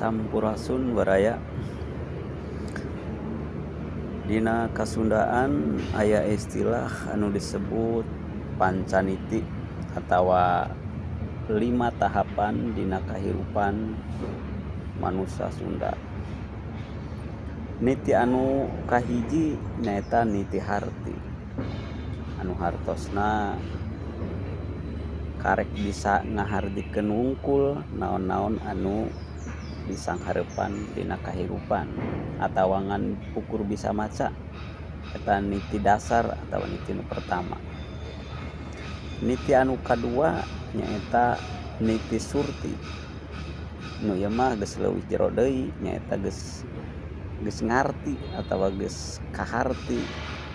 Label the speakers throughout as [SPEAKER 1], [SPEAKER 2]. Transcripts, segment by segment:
[SPEAKER 1] Sampurasun baraya. Dina Kasundaan aya istilah anu disebut pancaniti atawa lima tahapan dina kahirupan manusa Sunda. Niti anu kahiji nyaeta niti harti anu hartosna karek bisa ngahartikeun wungkul naon-naon anu disanghareupan dina kahirupan atawa ngan ukur bisa maca eta niti dasar atawa niti nu pertama. Niti anu kadua nyaeta niti surti nu ieu mah geus leuwih jero deui nyaeta geus geus ngarti atawa geus kaharti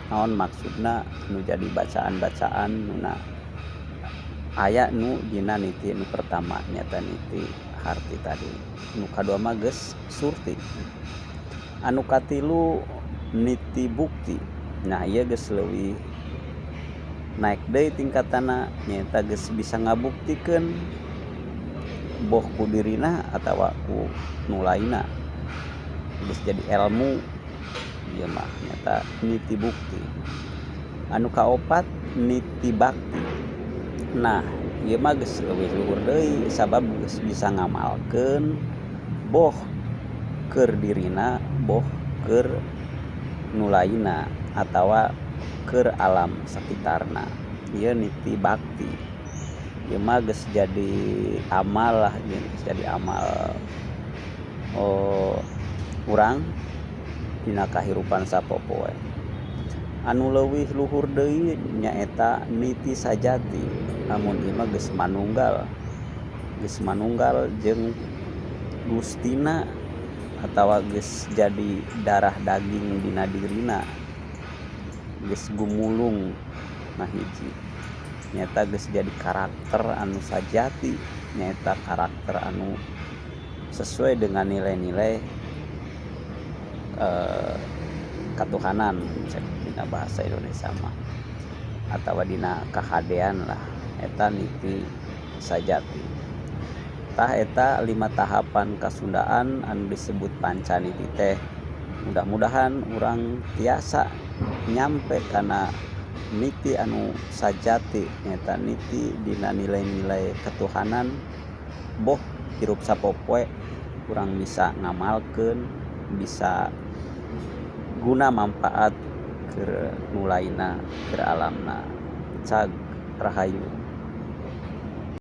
[SPEAKER 1] naon maksudna nu jadi bacaan-bacaan nuna aya nu dina niti nu pertama nyaeta niti harti tadi. Nu kadua mah geus surti. Anu katilu niti bukti. Nah ieu geus leuwih naek deui tingkatanna nyaeta geus bisa ngabuktikeun boh ku dirina atawa ku nu lainna. Geus jadi elmu ieu mah nyaeta niti bukti. Anu kaopat niti bakti. Nah ieu mah geus leuwih luhur deui sabab geus bisa ngamalkeun boh keur dirina boh keur nu lainna atawa keur alam sakitarna. Ieu niti bakti. Ieu mah geus jadi amal lah geus jadi amal urang dina kahirupan sapopoe. Anu leuwih luhur deui nyaeta niti sajati. Lamun ieu mah geus manunggal jeung Gustina atawa geus jadi darah daging dina dirina geus gumulung nah hiji nyaeta geus jadi karakter anu sajati nyaeta karakter anu sesuai dengan nilai-nilai katuhanan cek dina bahasa Indonesia mah atawa dina kahadean lah eta niti sajati. Tah eta lima tahapan Kasundaan anu disebut pancaniti teh. Mudah-mudahan urang tiasa nyampe kana niti anu sajati nyaeta niti dina nilai-nilai ketuhanan boh hirup sapopoe urang bisa ngamalkeun bisa guna manfaat keur nu lainna keur alamna. Cag rahayu.